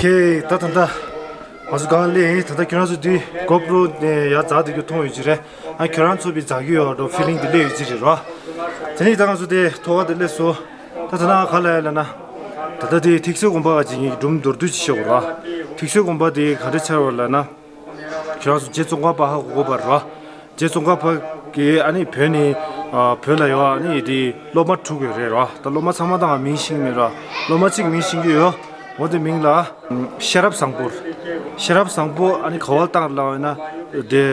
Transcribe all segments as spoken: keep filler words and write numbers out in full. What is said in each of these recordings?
ཁེ། ད་ད་ད་ང་ཚོ་གང་ལས་ད་ད་ཁྱོད་རང་ཚོ་འདི་གོ་པྲོ་ནས་ཡར་འཛེགས་དེ་རྒྱུ་མཐོང་ཡོད་ཀྱི་རེད། ཨ་ཁྱོད་རང་ཚོ་བི་འཛེགས་ཀྱི་ཡོད་འགྲོ་ཕི་ལིང་དེ་སླེབས་ཡོད་ཀྱི་རེད་རོ། དེ་ནས་ད་ང་ཚོ་དེ་ཐོག་ཁ་དེ་སླེབས་སོང་། ད་ད་ན་ག་ལ་ཡ་ལ་ན། ད་ད་དེ་ཐིག་སེ་དགོན་པ་ག་ཅིག་ངས་སྒྲུང་མདོར་བསྡུས་ཅིག་ཤོད་དགོས་རོ། ཐིག་སེ་དགོན་པ་དེ་ག་འདྲ་ཆགས་ཡོད་ལ་ན། ཁྱོད་རང་ཚོ་རྗེ་ཙོང་ཁ་པ་ཧ་གོ་གོ་བར་རོ། རྗེ་ཙོང་ཁ་པ་གིས་ཨ་ནི་བོད་ནས་ཨ་བོད་ལ་ཡོད་ཨ་ནི་དེ་སློབ་མ་དྲུག་ཡོད་རེད་རོ། ད་སློབ་མ་ཚང་མ་དང་མིང་ཤེས་ཀྱི་མེད་རོ། སློབ་མ་གཅིག་མིང་ཤེས་ཀྱི་ཡོད། འོ་དེ་མིང་ལ་ཤེས་རབ་བཟང་པོ། ཤེས་རབ་བཟང་པོ་ཨ་ནི་ག་བ་ལ་བཏང་རེད་ལབ་ན་དེ་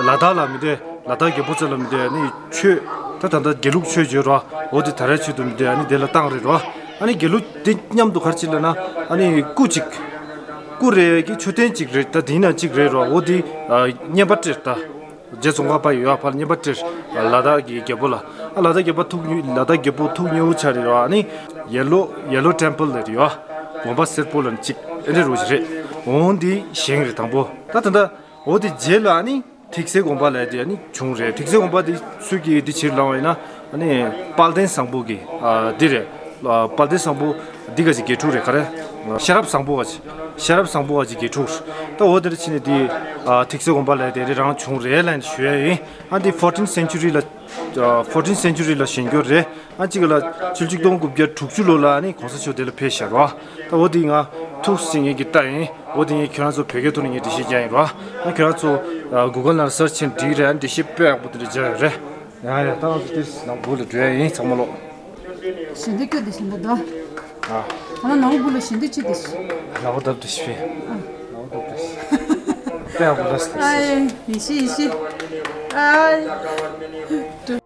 ལ་དྭགས་ལ་མི་དེ་ལ་དྭགས་རྒྱལ་པོ་རྩེ་ལ་མི་དེ་ཨ་ནི་ཆོས་ད་ད་ལྟ་དགེ་ལུགས་ཆོས་བརྗོད་རོ། འོ་དེ་ད་རེས་ཆོས་དུ་མི་དེ་ཨ་ནི་དེ་ལ་བཏང་རེད་རོ། ཨ་ནི་དགེ་ལུགས་དེ་མཉམ་དུ་ག་རེ་བྱེད་ལབ་ན་ཨ་ནི་སྐུ་གཅིག་སྐུ་རེ་གི་མཆོད་རྟེན་གཅིག་རེད། ད་དེ་ཡིན་ན་གཅིག་རེད་རོ། འོ་དེ་ཨ་བསྙེན་པ་སྤྲད་ད། རྗེ་ཙོང་ཁ་པ་ཡོད་ཨ་ཕར་བསྙེན་པ་སྤྲད་ལ་དྭགས་ཀྱི་རྒྱལ་པོ་ལ། ཨ་ལ་དྭགས་རྒྱལ་པོ་ཐུགས་ཉེ་ལ་དྭགས་རྒྱལ་པོ་ཐུགས་མཉེས་པོ་ཆགས་རེད་རོ། ཨ་ནི་ཡེ་ལོ་ཡེ་ལོ་ཊེམ་པལ་ལ་རེད་ཡོད། དགོན་པ་སེར་པོ་ལ་གཅིག་ཨེ་འདྲ་རོ་ཞིག་རེད། འོ་དེ་བཞེངས་རེད་དང་པོ། ད་ད་ད་འོ་དེ་རྗེས་ལ་ཨ་ནི་ཐིག་སེ་དགོན་པ་ལ་དེ་ཨ་ནི་བྱུང་རེད། ཐིག་སེ་དགོན་པ་དེ་སུས་ཀྱིས་དེ་ཕྱིར་བླངས་པ་ཡིན་ན་ཨ་ནི་དཔལ་ལྡན་བཟང་པོ་གི་ཨ་འདི་རེད། དཔལ་ལྡན་བཟང་པོ་འདི་ག་ཅིག་དགེ་ཕྲུག་རེད་ག་རེ། ཤེས་རབ་བཟང་པོ་ག་ཅིག་ཤེས་རབ་བཟང་པོ་ག་ཅིག་དགེ་ཕྲུག་རེད། ད་འོ་དེ་འདྲ་ཕྱིན་ནས་དེ་ཨ་ཐིག་སེ་དགོན་པ་ལ་དེ་རེད་རང་བྱུང་རེད་ལབ་ནས་ཞུ་ཡ་ཡིན། ཨ་འདི་ཕོར་ཊིན་སེན་ཅུ་རི་ལ་ཕོར་ཊིན་སེན་ཅུ་རི་ལ་བཞེངས་རྒྱུ་རེད། ཨ་གཅིག་ལ་ཕྱི་ལོ་ཆིག་སྟོང་དགུ་བརྒྱ་དྲུག་ཅུ་ལོ་ལ་ཨ་ནི་གོང་ས་མཆོག་དེ་ལ་ཕེབས་ཤག་རོ། ད་འོ་དེ་ང་ཐུགས་སུ་ངེད་ཀྱིས་བལྟས་ཡིན། འོ་དེ་ངས་ཁྱོད་རང་ཚོ་བོད་སྐད་ཐོག་ནས་ངས་འགྲེལ་བཤད་རྒྱག་ཡིན་རོ། ཨ་ཁྱོད་རང་ཚོ་གུ་གལ་ནང་ལ་སར་ཆི་བྱས་ན་འགྲིག་རེད། ཨ་འགྲེལ་བཤད་དཔེ་ཡག་པོ་དེ་འདྲ་རྒྱག་ཡོད་རེད། ཡ་ཡ། ད་ང་ཚོ་ཏོག་ཙམ་ནང་སྦུག་ལ་འགྲོ་ཡ་ཡིན། ཚང་མ་ལོག་ཞལ་འདོན་སྐྱོར་དེ་བཞིན་པ་དོ། ཨ། ད་ནང་སྦུག་ལ་ཞལ་འདོན་ཅི་དེ་ཞིག་ལའོ་དབ་དེ་ཞིག་ཕེ། ལའོ་དབ་དེ་ཞིག་དཔེ་ཡག་པོ་རེད། ཨ་ཡེ་ཡེ་ཤི་ཡེ་ཤི། ཨ།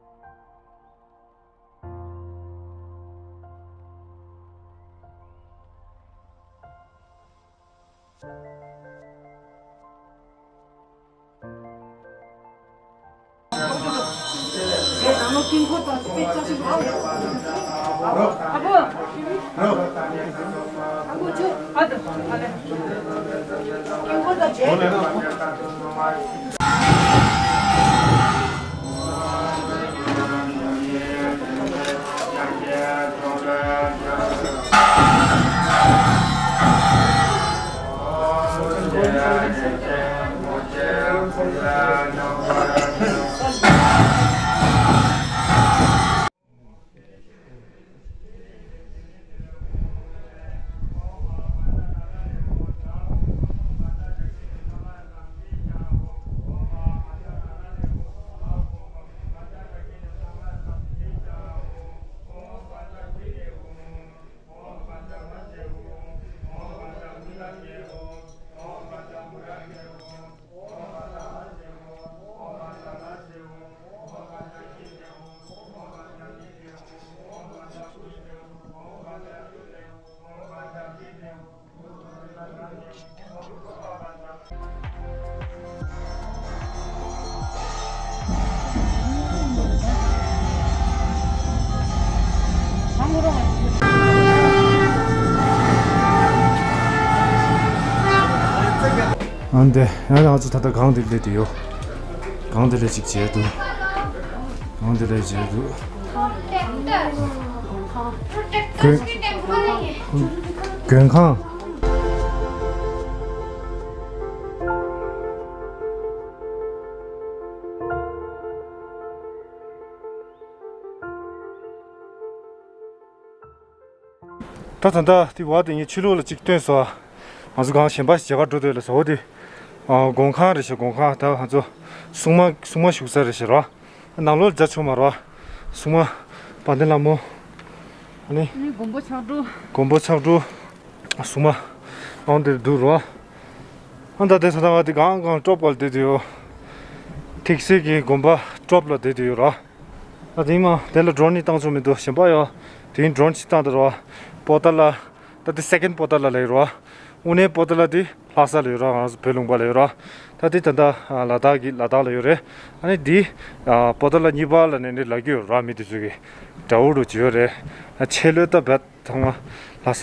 ཨ་འདི་ཡང་ང་ཚོ་ད་ལྟ་སྒང་འདི་སླེབས་བསྡད་ཡོད། སྒང་འདི་ལ་ཅིག་མཇལ་འདུག་སྒང་འདི་ལ་མཇལ་འདུག་མགོན་མགོན་ཁང་། ད་ད་ལྟ་དེ་བ་དེ་ངས་ཕྱི་ལོགས་ལ་གཅིག་སྟོན་སོང་། ང་ཚོ་གང་གཞན་པ་ཞིག་མཇལ་ཁ་འགྲོ་འདོད་ལ་ཟེར་བ་དེ། ཨ་སྒོམ་ཁང་རེད་ཤག་སྒོམ་ཁང་ད་ང་ཚོ་སྲུང་མ་སྲུང་མ་བཞུགས་ས་རེད་ཤག་ར། ནང་ལོགས་ལ་མཇལ་ཆོག་མ་རེད་བ། སྲུང་མ་དཔལ་ལྡན་ལྷ་མོ། ཨ་ནི། ཨ་ནི་མགོན་པོ་ཕྱག་དྲུག་མགོན་པོ་ཕྱག་དྲུག་སྲུང་མ་ཨང་དེར་འདུག་ར། ཨ་ད་དེ་ས་ད་བ་དེ་གང་གང་ཀྲོབ་པར་བསྡད་དེ་ཡོད། ཐིག་སེ་གི་དགོན་པ་ཀྲོབ་ལ་བསྡད་དེ་ཡོད་ར། ད་དེ་མ་དེ་ལ་ཌོ་རོན་ནི་བཏང་ཆོག་མི་འདུག་གཞན་པ་ཡོད། དེ་ཌོ་རོན་ཅིག་བཏང་དེ་ར། པོ་ཏ་ལ། ད་དེ་སེ་ཀེན་པོ་ཏ་ལ་ལ་ཡོད་ར། དངོས་གནས་པོ་ཏ་ལ་དེ་ལྷ་ས་ལ་ཡོད་ར། ང་ཚོ་བོད་ལུང་པ་ལ་ཡོད་ར། ད་དེ་ད་ལྟ་ལ་དྭགས་ཀྱི་ལ་དྭགས་ལ་ཡོད་རེད། ཨ་ནི་དེ་པོ་ཏ་ལ་གཉིས་པ་ལ་ནས་ནི་ལ་རྒྱུ་ཡོད་ར། མི་དེ་ཚོ་གི་དགྲ་བོ་རུ་བྱེད་ཡོད་རེད། ཆེ་ལོས་ད་བད། ཚང་མ་ལྷ་ས་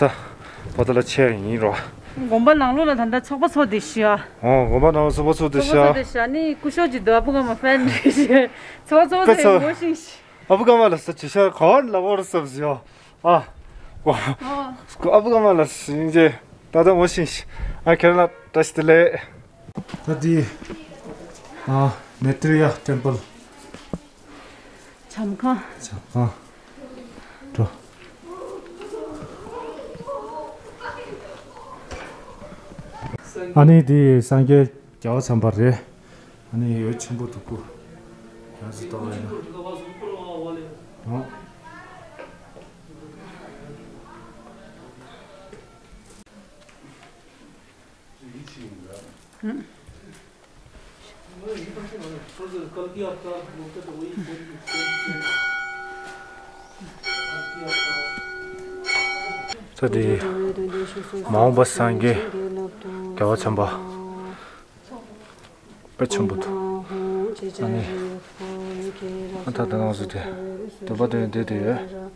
པོ་ཏ་ལ་ཆེ་ཡིན་རོ། དགོན་པ་ནང་ལོགས་ལ་ད་ལྟ་ཚོགས་པ་ཚོགས་བསྡད་ཤག་ཨོ་དགོན་པ་ནང་ལ་ཚོགས་པ་ཚོགས་བསྡད་ཤག་ཚོགས་པ་ཚོགས་བསྡད་ཤག་ནི་སྐུ་ཞབས་ཀྱི་འདུག་ཨ་བུ་ག་མ་ཧྥན་རེད་ཤག་ཚོགས་པ་ཚོགས་དེ་ཚོ་ངོ་ཤེས་ཤག་ཨ་བུ་ག་མ་ལ་ས་ཅི་ཤག་ག་བར་ལ་བོར་སབ་ཟིའོ། ཨ་ཨ་བུ་ག་མ་ལ་སིང་ཅེ། ད་ལྟ་འོ་ཤིང་ཤི། ཨ་ཁྱེད་རང་ལ་བཀྲ་ཤིས་བདེ་ལེགས། ད་འདི། ཨ། Maitreya Temple། བྱམས་ཁང་། བྱམས་ཁང་། འགྲོ། ཨ་ནི་འདི་སངས་རྒྱས་རྒྱལ་བ་བྱམས་པ་རེད། ཨ་ནི་འོད་ཆེན་པོ་འདུག་གོ། ཡང་སུ་ལྟ་བ་ཡིན་ན། ཨ། ས་དེ་མ་འོངས་པ་སངས་རྒྱས་རྒྱལ་བ་བྱམས་པ། དཔེ་ཆེན་པོ་འདུག་ཨ་ནི། ཨ་ད་ད་ནང་བཟོས་ཏེ། འདོད་པ་དོན་བདེ་དེ་ཡོད།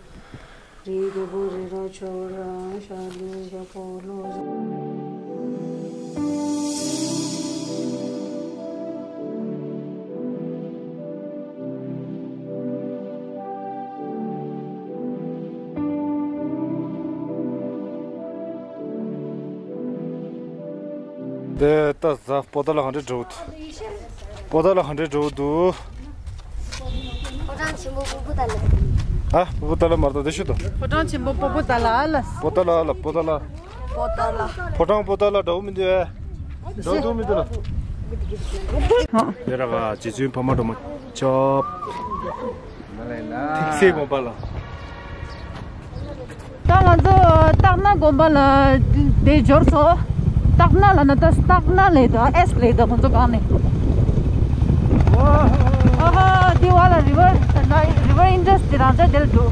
དེ་ལྟ་ས་པོ་ཏ་ལ་ག་འདྲ་འགྲོ་འདུག་པོ་ཏ་ལ་ག་འདྲ་འགྲོ་འདུག་ཕོ་བྲང་ཆེན་པོ་པོ་པོ་ཏ་ལ། ཨ། པོ་པོ་ཏ་ལ་མ་རེད་ད། དེ་ཤོད་དང་། ཕོ་བྲང་ཆེན་པོ་པོ་པོ་ཏ་ལ་ཨ་ལ། པོ་ཏ་ལ་ཨ་ལ། པོ་ཏ་ལ། པོ་ཏ་ལ། ཕོ་བྲང་པོ་ཏ་ལ་འདྲ་བོ་མི་འདུག་ཨེ། འདྲ་བོ་འདུག་མི་འདུག་ལ། དེ་ར་ག་རྗེ་བཙུན་འཕགས་མ་སྒྲོལ་མ་མཆོག་ཐིག་སེ་དགོན་པ་ལ། ད་ང་ཚོ་སྟག་སྣ་དགོན་པ་ལ་དེ་འབྱོར་སོང་། སྟག་སྣ་ལ་ན་ད་སྟག་སྣ་ལས་ད་ཨེས་ལས་ད་ང་ཚོ་གང་ནས། ཨ་ཧ། དེ་བ་ལ་རི་བར་རི་བར་ཨིན་ཌས་དེ་རང་ཅག་དེར་འགྲོ།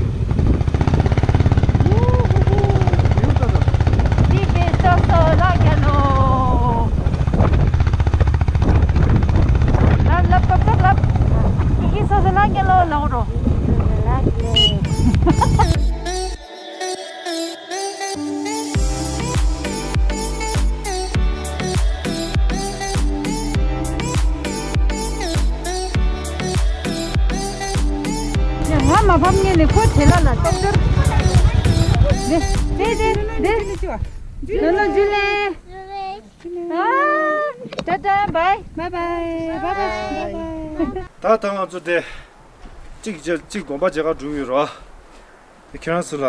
དེ་དེ་ལྟ་ས་ལ་རྒྱ་ནོ། ལབ་ལབ་ཏོག་ཏོག་ལབ། ཀི་ཀི་སོ་སོ་ལ་རྒྱ་ལོ་ལ་འོ་རོ། ང་མ་ཕམ་ངེས་ནས་ཁོ་བྱེད་ལ་ལ་ཏོག་ཏོག་དེ་དེ་དེ་དེ། ནོ་ནོ་ཇུ་ལེ། ཨ། ཏ་ཏ། བའི་བའི་བའི་བའི་བའི། ད་ད་ང་ཚོ་དེ་གཅིག་བྱས་གཅིག་དགོན་པ་མཇལ་ཁ་འགྲོ་གི་ཡོད་ར། དེ་ཁྱེད་རང་ཚོ་ལ་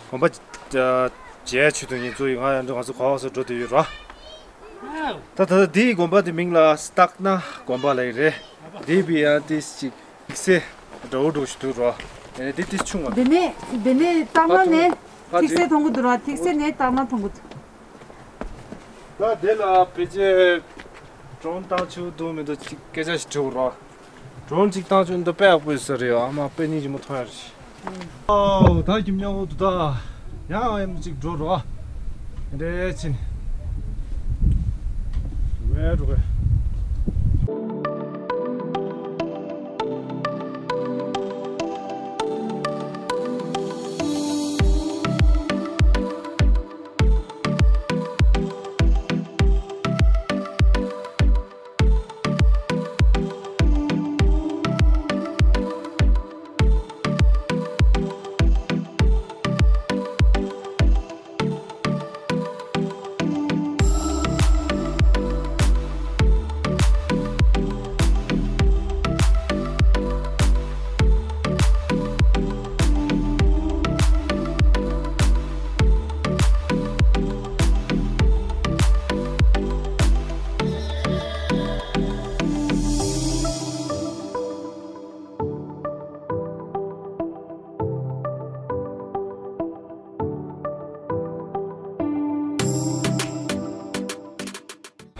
དགོན་པ་མཇལ་ཆེད་དུ་ངེད་ཚོ་ཡི་ང་ཡང་ང་ཚོ་ག་བ་སོ་འགྲོ་བསྡད་ཡོད་ར། ད་ད་ལྟ་འདིའི་དགོན་པ་དེ་མིང་ལ་སྟག་སྣ་དགོན་པ་ལབ་ཀྱི་རེད། འདི་བི་ཡང་ཏིས་གཅིག་ཐིག་སེ་འདྲ་བོ་འདྲ་བོ་ཞིག་འདུག་ར། ཨེ་འདི་ཏིས་ཆུང་བ། འདི་ནས་འདི་ནས་སྟག་སྣ་ནས་ཐིག་སེ་མཐོང་གི་འདུག་ར། ཐིག་སེ་ནས་སྟག་སྣ་མཐོང་གི་འདུག་ད་དེ་ལ་ཕལ་ཆེར་ཌོ་རོན་བཏང་ཆོག་འདུག་མི་འདུག་ཅིག་སྐད་ཆ་ཞིག་དྲིས་རོགས། ཌོ་རོན་ཅིག་བཏང་ཆོག་འདུག་དཔེ་ཡག་པོ་ཡོད་ས་རེད། ཨ་མ་དཔེ་སྙིང་རྗེ་མོ་མཐོང་ཡ་རེད། ཨའོ་ད་ཁྱིམ་ཉག་འོ་འདུག་ད་ཡང་ཨ་ཡམ་ཅིག་འགྲོ་རོགས། འདྲེ་ཕྱིན། འགྲོ་གི་འགྲོ་གི།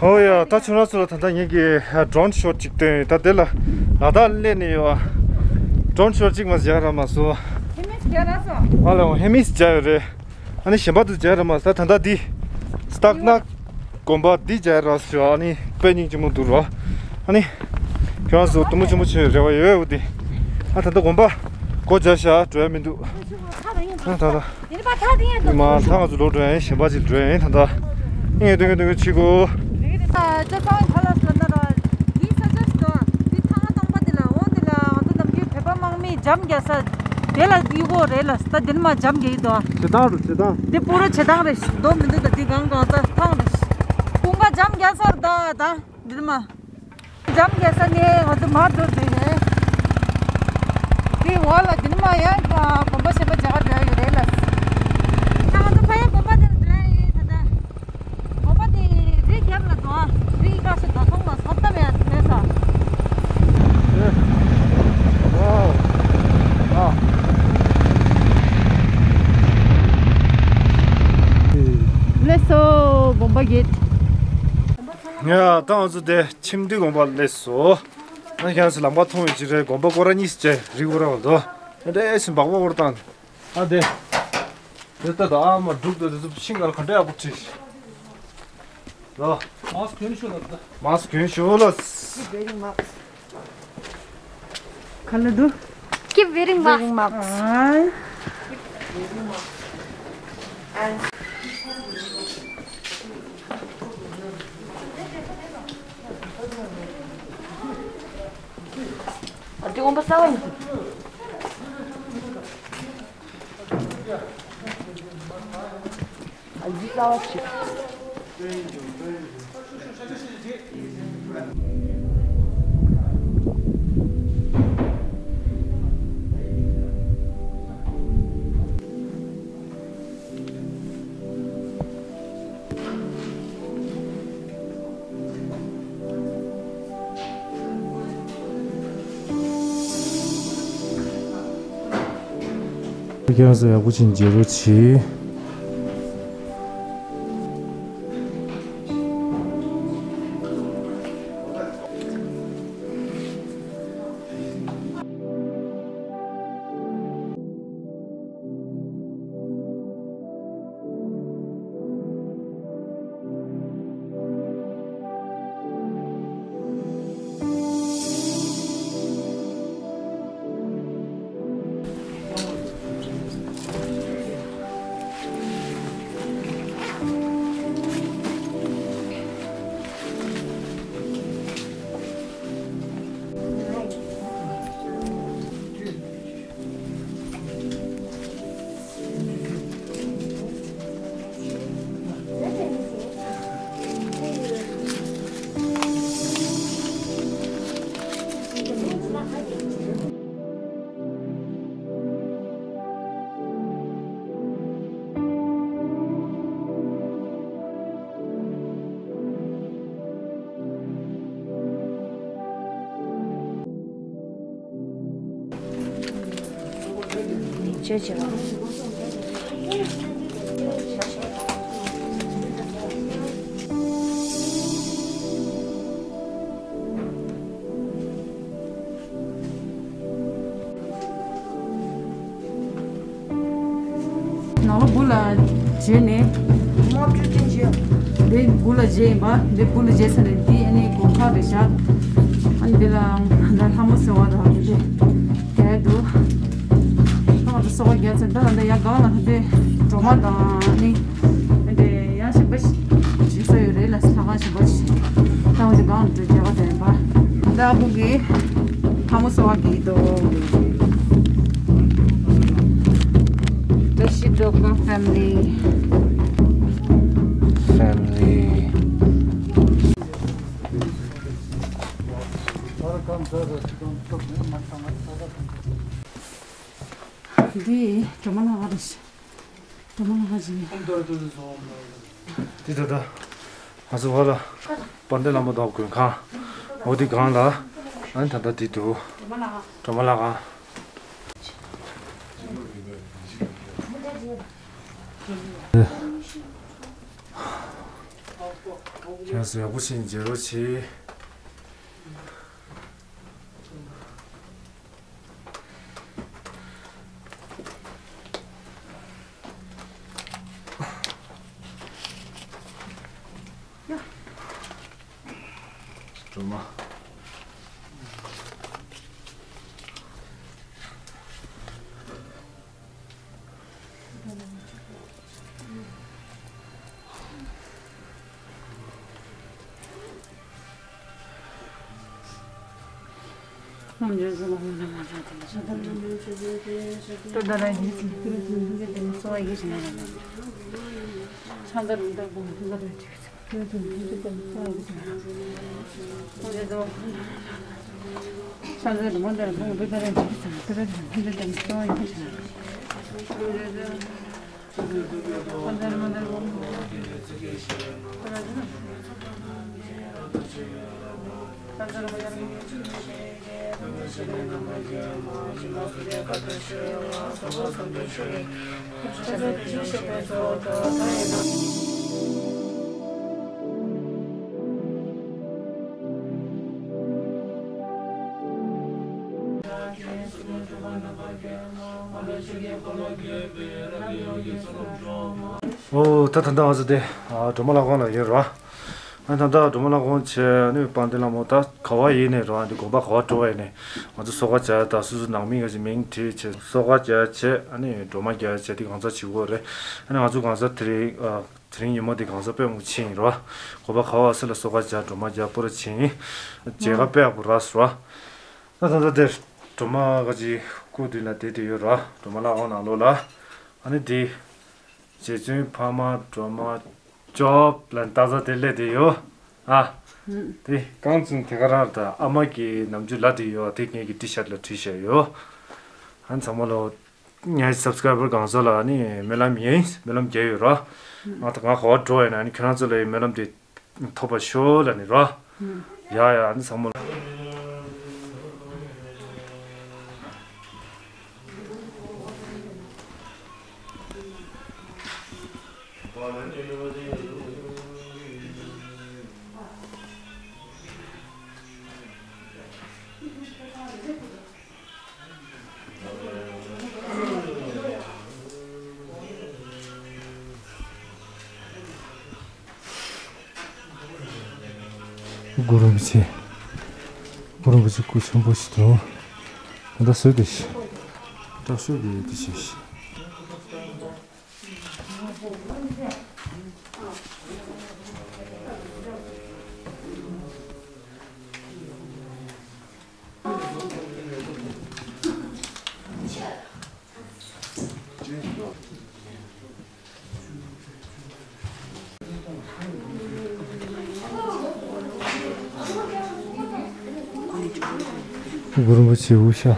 ཧོ་ཡ། ད་ཁྱོད་རང་ཚོ་ལ་ད་ལྟ་ངེད་ཀྱིས་ཌོ་རོན་ཤོ་ཊི་ཅིག་སྟོན་ཡོད། ད་དེ་ལ་ལ་དྭགས་སླེབས་ནས་ཡོད། ཌོ་རོན་ཤོ་ཊི་ཅིག་མ་བྱས་ར་མ་སོང་། ཧེ་མིས་བྱས་ར་སོང་། ཨ་ལ་ཧེ་མིས་བྱས་ཡོད་རེད། ཨ་ནི་གཞན་པ་དུ་མཇལ་ར་མ་ཟ། ད་ལྟ་འདི་སྟག་སྣ་དགོན་པ་འདི་མཇལ་ར་ཞོ། ཨ་ནི་དཔེ་སྙིང་རྗེ་མོ་འདུག་རོ། ཨ་ནི་ཁྱོད་རང་ཚོ་དུམ་བུ་ཆེན་པོ་ཆེ་རེ་བ་ཡོད་འོ་དེ། ཨ་ད་ལྟ་དགོན་པ་སྒོ་རྒྱག་ཤག་འགྲོ་ཡ་མི་འདུག་ཨ་ད་ད་མ་ད་ང་ཚོ་ལོག་འགྲོ་ཡ་ཡིན། གཞན་པ་ཅིག་འགྲོ་ཡ་ཡིན། ད་ད་ཨིན་ཡ་དུང་གི་དུང་གི་ཆི་གོ། འཇམ་རྒྱག་ས། དེ་ལ་གཡུག་གོ་རེད་ལ། ད་འདི་ནི་མ་འཇམ་རྒྱག་གི་འདུག་ཨ། བྱེ་ཐང་རུ་བྱེ་ཐང་། འདི་པུ་ར་བྱེ་ཐང་རེད། རྡོ་མི་འདུག་ད་འདི་གང་གང་ད་ཐང་རེད། ཀུན་དགའ་འཇམ་རྒྱག་ས་རེད་ད་ད། འདི་ནི་མ། འཇམ་རྒྱག་ས་ནས་ང་ཚོ་མར་འགྲོ་འདོད་རེད། དེ་འོག་ལ་འདི་ནི་མ་ཡང་དགོན་པ་ཞེས་པ་མཇལ་ཁ་འགྲོ་ཡ་ཡོད་རེད་ལ། ད་ང་ཚོ་ཕ་ཡུལ་དགོན་པ་དེར་འགྲོ་ཡ་ཡོད་ད་ལྟ། དགོན་པ་དེ་རི་རྒྱབ་ལ་འདུག་ཨ། རི་ཁ་ཤས་ད་མཐོང་མ་སོང་ད་མེད་མེད་ས། ལགས་སོ། དགོན་པ་གེད། ཡ་ད་ང་ཚོ་དེ་ཁྱིམ་སྡེ་དགོན་པ་སླེབས་སོང་། ང་ཁྱེད་ཚོ་ལམ་ཁ་མཐོང་ཡོད་ཀྱི་རེད། དགོན་པ་སྐོར་ར་གཉིས་ཅེ་རི་བོ་ར་བ་དོ། ཨ་འདྲ་ཨེ་སིན་བག་བག་བོར་བཏང་། ཨ་དེ། དེ་ལྟ་དང་ཨ་མ་འབྲུག་དང་དེ་ཚོ་ཤིང་གར་ག་འདྲ་ཡག་པོ་བྲིས། ལོ། མཱ་སི་ཀི་གྱོན་ཤོག་ལ། མཱ་སི་ཀི་གྱོན་ཤོག་ལ། Keep wearing mask. Keep wearing mask. ཨ་དེ་འོན་པ་གསར་བ་ཡིན། ཨ་འདི་གསར་བ་ཞིག་ཁྱེད་རང་ཚོ་ཡག་པོ་ཅིག་མཇལ་རོགས་གྱིས། ནང་ལོགས་སྦུག་ལ་བྱས་ནས། དེ་སྦུག་ལ་བྱས་ཡིན་པ། དེ་སྦུག་ལ་བྱས་ཚར་ནས་འདི་ཨ་ནི་སྒོ་ཁ་རེད་ཤག་ཨ་ནི་འདི་ལ་ད་ལྷ་མོ་ཟེར་བ་དང་དེ་དེ་འདུག་ང་ཚོ་གསོལ་བ་རྒྱག་ཚར། ད་ད་ལྟ་ཡར་སྒང་ལ་ད་དེ་སྒྲོལ་མ་དང་ཨ་ནི། དེ་ཡང་གཞན་པ་ཞིག་བྱེད་ས་ཡོད་རེད་ལ། ལྷ་ཁང་གཞན་པ་ཞིག་ད་འོ་དེ་སྒང་འགྲོ་བྱས་པ་དེ་ཡིན་པ། ད་ཨ་ཁུ་གིས་ལྷ་མོ་གསོལ་བ་རྒྱག་གི་འདུག་བཀྲ་ཤིས་སྒྲོལ་དཀར་ཕེ་མི་ལི། ཕེ་མི་ལི། འདི་སྒྲོལ་མ་ལྷ་ཁང་རེད་ཤག་སྒྲོལ་མ་ལྷ་ཁང་ཅིག་ཡིན། འདི་ད་ལྟ་ང་ཚོ་འོག་ལ་དཔལ་ལྡན་བླ་མ་དང་མགོན་ཁང་། འོ་འདི་སྒང་ལ། ཨ་ནི་ད་ལྟ་འདི་འདུག་སྒྲོལ་མ་ལྷ་ཁང་། ཁྱེད་ཚོ་ཡག་པོ་ཞིག་མཇལ་རོགས་གྱིས། སྒྲོལ་མ། ཨོ། ད་ད་ལྟ་ང་ཚོ་དེ་ཨ་སྒྲོལ་མ་ལྷ་ཁང་ལ་ཡོད་རེད་བ། ཨ་ད་ལྟ་སྒྲོལ་མ་ལྷ་ཁང་བྱས་ནས་དཔལ་ལྡན་ལྷ་མོ་ད་ག་བ་ཡིན་ནས་རེད་བ། འདི་དགོན་པ་ག་བ་འགྲོ་བ་ཡིན་ནས་ང་ཚོ་གསོལ་ཁ་རྒྱག་ད་སོ་སོ་ནང་མི་ག་ཅིག་མིང་བྲིས་བྱས་གསོལ་ཁ་རྒྱག་བྱས། ཨ་ནི་སྒྲོལ་མ་རྒྱག་བྱས་དེ་གང་ཟག་བྱེད་དགོས་རེད། ཨ་ནི་ང་ཚོ་གང་ཟག་དེ་རིང་ཨ་དེ་རིང་ཉིན་མོ་དེ་གང་ཟག་དཔེ་མང་པོ་ཕྱིན་ཡིན་རེད་བ། དགོན་པ་ག་བ་སེ་ལ་གསོལ་ཁ་རྒྱག་སྒྲོལ་མ་རྒྱག་པོ་ར་ཕྱིན་ཡིན། མཇལ་ཁ་དཔེ་ཡག་པོ་རག་སོང་ར། ད་ད་ལྟ་དེར་སྒྲོལ་མ་ག་ཅིག་སྐུ་མདུན་ལ་བསྡད་དེ་ཡོད་ར། སྒྲོལ་མ་ལྷ་ཁང་ནང་ལོགས་ལ། ཨ་ནི་དེ་རྗེ་བཙུན་འཕགས་མ་སྒྲོལ་མ་ཅོབ་ལ་སྟག་རྩ་དེ་སླེབས་དེ་ཡོད། ཨ། དེ་རྐང་བཙུན་དེ་ག་རང་ད་ཨ་མ་གི་ནམ་རྒྱུན་ལ་དེ་ཡོད། དེ་ངེད་ཀྱི་ཊི་ཤར་ཊི་ལ་བྲིས་བཞག་ཡོད། ཨ་ནི་ཚང་མ་ལོ། ངའི་སབ་སི་ཀ་རའི་བར་གང་ཟག་ལ་ནི་སྨོན་ལམ་ཡིན། སྨོན་ལམ་རྒྱག་ཡོད་ར། ང་ད་ང་ག་བ་འགྲོ་ཡིན་ན་ནི་ཁྱེད་རང་ཚོ་ལ་ཡི་སྨོན་ལམ་དེ་ཐོབ་པ་ཤོག་ལ་ནི་ར། ཡ་ཡ་ནི་ཚང་མ། གུ་རུ་རིན་པོ་ཆེ། གུ་རུ་རིན་པོ་ཆེ་སྐུ་ཆེན་པོ་ཞིག་འདུག་ད་ལྟ་སུ་དེ་ཞིག་ད་སུ་དེ་དེ་ཞིག་གུ་རུ་རིན་པོ་ཆེ་དབུ་ཞྭ།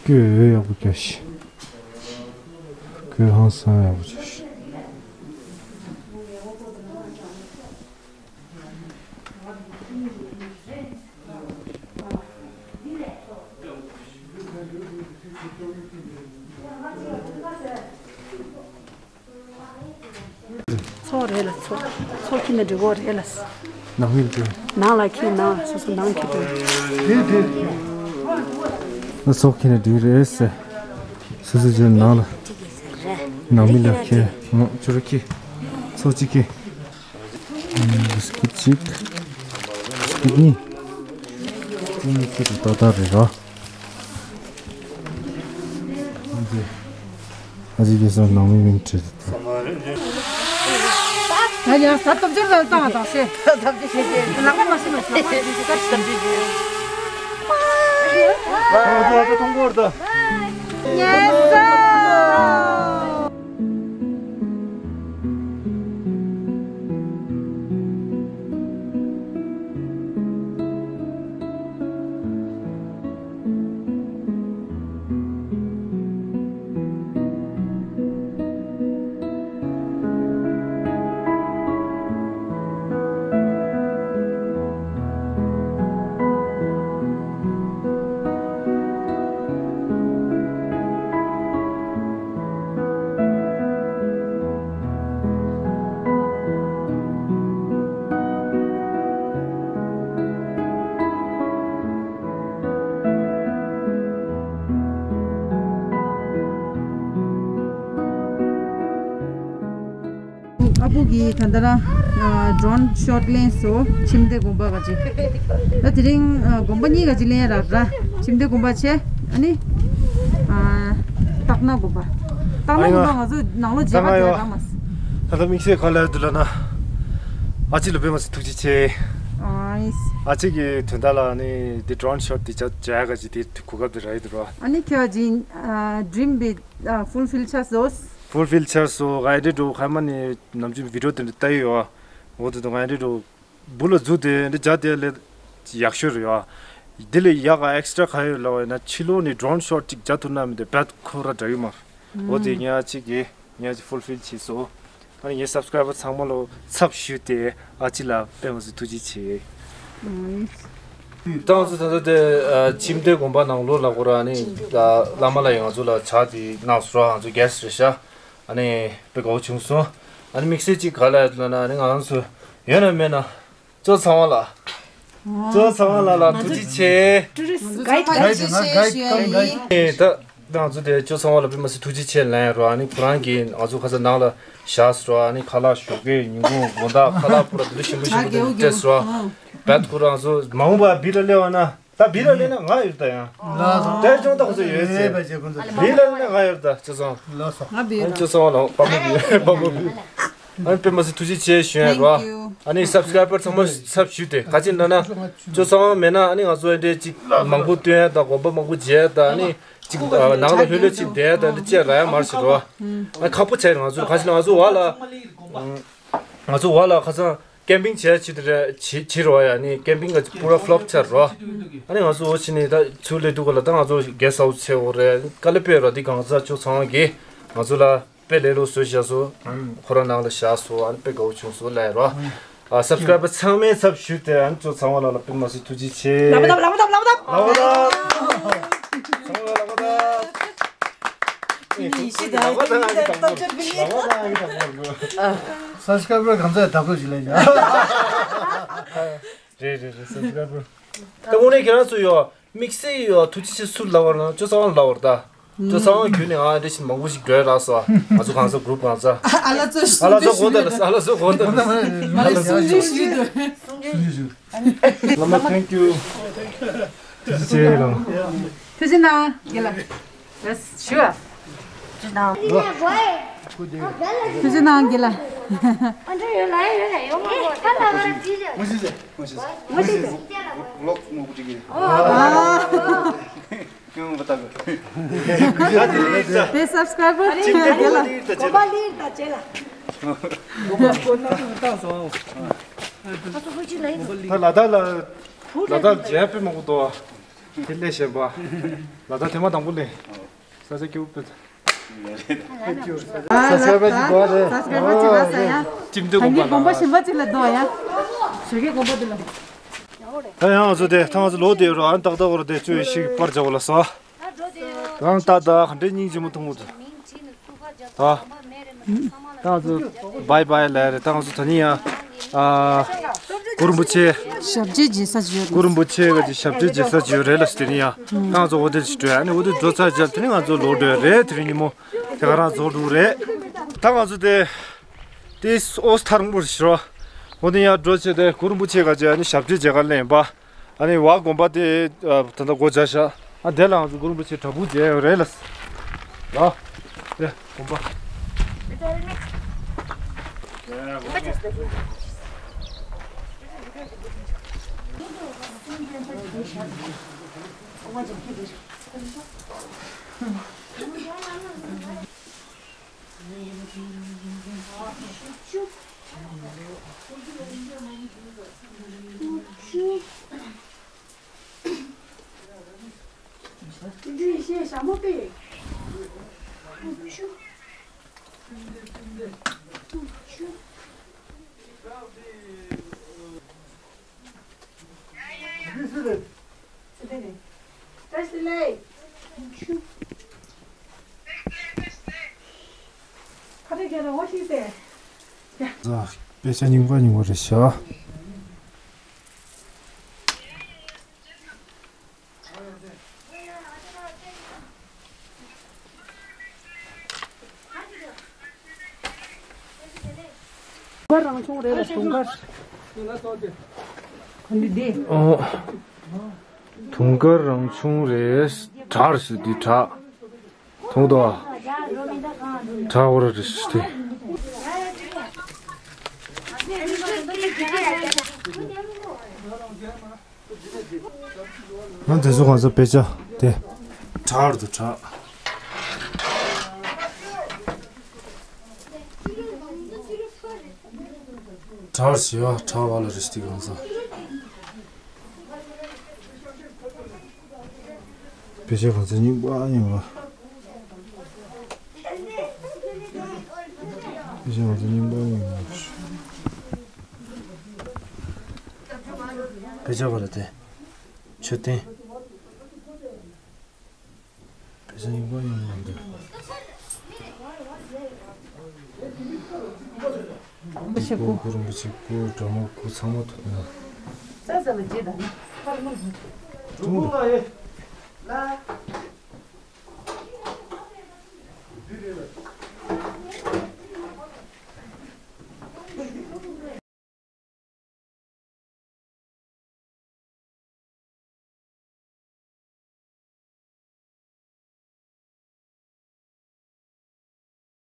སྐུ་འོད་ཡག་པོ་རྒྱག་ཤིག་སྐུ་ཧང་སང་ཡག་པོ་རྒྱག་ཤིག་ཚོགས་རེད་ལ་ཚོགས། ཚོགས་ཁྱི་ནས་འགྲིག་གོ་རེད་ལ། ནང་མི་འགྲོ། ནང་ལ་ཁྱི་ནང་སོ་སོ་ནང་ཁྱི་འགྲོ། དེ་དེ། ཚོགས་ཁྱི་ནས་འགྲིག་རེད་ཟེར། སོ་སོ་ཅིག་ནང་ལ། ནང་མི་ལ་ཁྱི། ང་ཚོ་ར་ཁྱི། ཚོགས་གཅིག་ཁྱི། བི་སི་ཀིཊ་གཅིག་བི་སི་ཀིཊ་གཉིས། གཉིས་ཁྱི་དང་ཏག་ཏག་རེད་ར། ཨ་ཅེ་ཁྱེད་ཚོ་ནང་མི་མིང་བྲིས་ཏེ། ཨ་ཡ་ས་སྟོབས་འབྱོར་ལ་བཏང་བ་དང་ཤེས། ལག་པ་མ་ཤེས་མ་ཤེས་ལག་པ་འདི་ཞིག་གར་ཞིག་འདི་ཞིག་ཨ་ད་ད་ཐོང་གོར་ད། ཉལ་ས། ཨ་ཕོ་གིས་ད་ལྟ་རང་ཌོ་རོན་ཤོཊ་ལེན་སོང་། ཁྱིམ་སྡེ་དགོན་པ་ག་ཅིག་ད་དེ་རིང་དགོན་པ་གཉིས་ག་ཅིག་ལེན་རག་ར། ཁྱིམ་སྡེ་དགོན་པ་བྱས། ཨ་ནི། ཨ། སྟག་སྣ་དགོན་པ། སྟག་སྣ་དགོན་པ་ང་ཚོ་ནང་ལོགས་མཇལ་ཁ་རྒྱག་རག་མ་སོང་། ད་ལྟ་དམིགས་བསལ་ག་ལ་འདུག་ལབ་ན། ཨ་ཅེ་ལ་དཔེ་མ་སྲིད་ཐུགས་རྗེ་ཆེ། ཨ་ཨ་ཅེ་གི་དོན་དག་ལ་ནི་འདི་ཌོ་རོན་ཤོཊ་འདི་བྱ་བྱ་ཡག་ག་ཅིག་དེ་གོ་སྐབས་དེ་རག་ཡོད་འདུག་ར། ཨ་ནི་ཁྱོད་ཀྱི་ཌི་རིམ་བི་ཧྥུལ་ཕིལ་ཆགས་སོང་། ཧྥུལ་ཕིལ་ཆགས་སོང་། ང་ཡི་འདྲེ་འགྲོ་ཁ་མ་ནི་ནམ་རྒྱུན་བི་ཌི་ཡོ་དེ་འདྲ་ལྟ་ཡི་ཡོད། འོ་དེ་དུས་ང་ཡི་འདྲེ་འགྲོ། སྦུག་ལ་འཛུལ་ཏེ་འདི་བྱ་དེ་ལས་ཡག་ཤོས་རེད་ཡ། འདི་ལས་ཡག་ག་ཨེག་སི་ཊ་ར་ག་ཡོད་ལབ་པ་ཡིན་ན། ཕྱི་ལོགས་ནས་ཌོ་རོན་ཤོཊ་གཅིག་བྱ་ཐུབ་ན་མི་འདུག་བད་ཁོ་ར་འདྲ་གི་མ་རེད། འོ་དེ་ངས་ཨ་ཅེ་གི་ངས་ཨ་ཅེ་ཧྥུལ་ཕིལ་བྱས་སོང་། ཨ་ནི་ངའི་སབ་སི་ཀ་རའི་བར་ཚང་མ་ལ་ཚབ་ཞུས་ཏེ་ཨ་ཅེ་ལ་དཔེ་མ་སྲིད་ཐུགས་རྗེ་ཆེ། ད་ང་ཚོ་ད་ལྟ་དེ་ཨ་ཁྱིམ་སྡེ་དགོན་པ་ནང་ལོགས་ལ་ཁོ་ར་ཨ་ནི་བླ་མ་ལགས་ཀྱིས་ང་ཚོ་ལ་ཇ་དེ་གནང་སོང་ར། ང་ཚོ་གེ་སི་ཊི་རེད་ཤག་ཨ་ནི་དཔེ་དགའ་བོ་བྱུང་སོང་། ཨ་ནི་དམིགས་བསལ་གཅིག་ག་ལ་ཡོད་ལབ་ན། ཨ་ནི་ང་རང་ཚོ་ཡོད་ན་མེད་ན། ཇོ་ཚང་བ་ལགས། ཇོ་ཚང་བ་ལགས་ལ་ཐུགས་རྗེ་ཆེ། ཊུ་རི་སི་ཊི་གྷའི་ཌི་གྷའི་ཌི་ང་ཚོ་གྷའི་ཌི་གྷའི་ཌི་གྷའི་ཌི། ཨེ་ད་ང་ཚོ་དེ་ཇོ་ཚང་བ་ལགས་དཔེ་མ་སྲིད་ཐུགས་རྗེ་ཆེ་ལན་རོ། ཨ་ནི་ཁོ་རང་གིས་ང་ཚོ་ཁ་སང་ནང་ལ་བཞག་སོང་ར། ཨ་ནི་ཁ་ལག་ཞོགས་ཀས་ཉིན་གུང་དགོང་དག་ཁ་ལག་ཕུ་ར་དེ་འདྲ་ཞིམ་པོ་ཞིམ་པོ་དེ་འདྲ་སྤྲད་སོང་ར། བད་ཁོ་རང་ཚོ་མ་འོངས་པ་བི་ལ་སླེབས་པ་ན། ད་བི་ལ་སླེབས་ན་ང་ཡོད་ད་ཡང་། ལགས་སོ། དེ་ཅུང་ཏག་ཙམ་ཡོད་ཟེར། བི་ལ་སླེབས་ན་ང་ཡོད་ད་ཇོ་ཚང་། ལགས་སོ། ང་བི་ལ། ཇོ་ཚང་བ་ལགས་དཔའ་མོ་བི་དཔའ་མོ་བི། ཨ་ནི་དཔེ་མ་སྲིད་ཐུགས་རྗེ་ཆེ་ཞུ་ཡ་རོ། ཨ་ནི་སབ་སི་ཀ་རའི་བར་ཚང་མ་ཚབ་ཞུས་ཏེ། ག་ཅི་ལབ་ན་ཇོ་ཚང་བ་མེད་ན་ཨ་ནི་ང་ཚོ་འདྲའི་ཅིག་མང་པོ་སྟོན་ཡ་ད། དགོན་པ་མང་པོ་མཇལ་ཡ་ད། ཨ་ནི་ཅིག་ནང་ལ་ལྷོད་ལྷོད་ཅིག་བསྡད་ཡ་ད། འདི་ཅི་རག་ཡ་མ་རེད་ཟེར་རོ། ཨ་ནི་ཁག་པོ་ཆགས་ང་ཚོ། ག་ཅི་ལབ་ན་ང་ཚོ་བ་ལ། ང་ཚོ་བ་ལ་ཁ་སང་ཀེམ་པིང་བྱས་ཕྱིན་དེ་རེད། ཕྱིན་ཕྱིན་རོ་ཡ། ནི་ཀེམ་པིང་ག་པུ་ར་ཕི་ལོབ་ཆགས་རོ། ཨ་ནི་ང་ཚོ་འོ་ཕྱིན་ནི་ད་ཚུར་སླེབས་དུས་ག་ལ་ད་ང་ཚོ་གེ་སི་ཊི་ཧའུ་སི་ཆེ་བོ་རེད། དཀའ་ལས་དཔེ་རོ། འདི་གང་ཟག་ཇོ་ཚང་བ་གིས་ང་ཚོ་ལ་དཔེ་ལས་སླ་བཟོ་བཞག་སོང་། ཁོ་རང་ནང་ལ་བཞག་སོང་། ཨ་ནི་དཔེ་དགའ་བོ་བྱུང་སོང་ལབ་རོ། ཨ་སབ་སི་ཀ་རའི་བར་ཚང་མས་ཚབ་ཞུས་ཏེ། ཨ་ནི་ཇོ་ཚང་བ་ལགས་ལ་དཔེ་མ་སྲིད་ཐུགས་རྗེ་ཆེ། ལབ་པ་ལབ་པ་ལབ་པ་ལབ་པ་ལབ། ཚང་བ་ལབ་པ་ལབ། ཡིན་ཤི་ད། ཡིན་ཤི་ད། སྟོབས་ཆེན་པོ་ཡིན། སབ་སི་ཀ་རའི་བར་གང་ཚད་ད་གོ་ཞིག་ལས་ཀྱང་། རེད་རེད་རེད། སབ་སི་ཀ་རའི་བར། ད་དངོས་གནས་ཁྱེད་རང་ཚོ་ཡོད། དམིགས་བསལ་ཡོད། ཐུགས་རྗེ་ཆེ་སུ་ལབ་པ་ན་ཇོ་ཚང་བ་ལབ་པ་རེད་ད། ཇོ་ཚང་བ་བརྒྱུད་ནས་ང་འདྲ་ཞིག་མང་པོ་ཞིག་འགྲོ་ཡ་རག་སོང་། ང་ཚོ་གང་ས་གུ་རུབ་གང་ས། ཨ་ལ་ཚོ་ཨ་ལ་ཚོ་གོ་ད་ལ། ཨ་ལ་ཚོ་གོ་ད་ལ། མ་ལ་སུང་ཞུ་ཞུ་དུ། སུང་ཞུ་ཞུ། བླ་མ་ཐེང་ཀྱུ། ཐུགས་རྗེ་ཆེ་ལགས། ཐུགས་རྗེ་གནང་། དགེ་ལགས། ཞུ་བ། ཐུགས་རྗེ་གནང་། དགེ་ལགས། དེ་སབ་སི་ཀ་རའི་བར་དེ་ལས་གཞན་པ། ད་ལ་དྭགས་ལ་ལ་དྭགས་མཇལ་དཔེ་མང་པོ་འདུག་བ། དེ་ལས་གཞན་པ། ལ་དྭགས་ཐེངས་མ་དང་པོ་ལས། ས་ཆ་སྐྱིད་པོ་དཔེ། ས་སྐྱིད་པོ་ཅིག་འདུག་བ་ལ། ཁྱིམ་སྡེ་དགོན་པ་ལ། ད་ངས་དགོན་པ་གཞན་པ་ཅིག་ལ་འདུག་ཡ། ཞོགས་ཀའི་དགོན་པ་འདི་ལ། ད་ཡང་ང་ཚོ་དེ་ད་ང་ཚོ་ལོག་བསྡད་ཡོད་ར། ཨ་ནི་ཏག་ཏག་བར་དེ་བཅུ་ཞིག་པར་བྱ་བ་ལ་ས། རང་ཏག་ཏག་ག་འདྲའི་སྙིང་རྗེ་མོ་མཐོང་གི་འདུག་ད། ད་ང་ཚོ་བྷའི་བྷའི་ལབ་རེད། ད་ང་ཚོ་ད་ནི་ཡང་ཨ་གུ་རུ་རིན་པོ་ཆེ། ཞབས་རྗེས་མཇལ་ས་ཅིག་ཡོད་རེད། གུ་རུ་རིན་པོ་ཆེ་ག་ཅིག་ཞབས་རྗེས་མཇལ་ས་ཅིག་ཡོད་རེད་ལ། དེ་ནི་ཡང་ད་ང་ཚོ་ཧོ་ཊེལ་ཞིག་འགྲོ་ཡ། ཨ་ནི་ཧོ་ཊེལ་འགྲོ་ཚར་རྗེས་དེ་ནི་ང་ཚོ་ལོག་འགྲོ་ཡ་རེད། དེ་རིང་ཉིན་མོ་དེ་ག་རང་རྫོགས་འགྲོ་གི་རེད། ད་ང་ཚོ་དེ་དེ་ཨོ་སི་ཐར་མོར་ཞིག་རོ། ཧོ་ཊེལ་ཡར་འགྲོ་བྱས་དེ་གུ་རུ་རིན་པོ་ཆེ་ག་ཅིག་ཨ་ནི་ཞབས་རྗེས་མཇལ་ག་སླེབས་ཡིན་པ། ཨ་ནི་བ་དགོན་པ་དེ་ཨ་ད་ལྟ་སྒོ་རྒྱག་ཤག་ཨ་དེ་ལ་ང་ཚོ་གུ་རུ་རིན་པོ་ཆེ་བྲག་ཕུག་མཇལ་ཡོད་རེད་ལ། ལ། དེ་དགོན་པ། དཔེ་ཆ་རྙིང་པ་རྙིང་པ་རེད་ཤག་ཁ་རང་ཆུང་རེད་ལ་དུང་དཀར། ཁོ་འདི་འདི། ཨོ། དུང་དཀར་རང་བྱུང་རེད། བྲག་རེད་ཟེར་དེ་བྲག་མཐོང་དོ། བྲག་འོ་ར་རེད་ཟེར་དེ། ང་དེ་ཚོ་གང་ཚོ་དཔེ་ཆ་དེ། བྲག་རེད་དོ་བྲག་བྲག་ཟེར་བ་བྲག་བ་ལ་རེད་ཟེར་དེ་གང་ཚོ། དཔེ་ཆ་ག་ཚོད་རྙིང་པ་ཡིན་པ། དཔེ་ཆ་ག་ཚོད་རྙིང་པ་ཡིན་པ། དཔེ་ཆ་ག་ལ་དེ། མཆོད་རྟེན། དཔེ་ཆ་རྙིང་པ་ཡིན་པ་འདི། རིན་པོ་ཆེ་སྐུ། རིན་པོ་ཆེ་སྐུ། སྒྲོལ་མ་སྐུ། ཚང་མ་ཐུག་ན། ས་ས་ལ་རྗེས་དང་ནི། ཧར་མོ་ལ། ཀྲུང་གོ་ལ་ཡེ། ལ།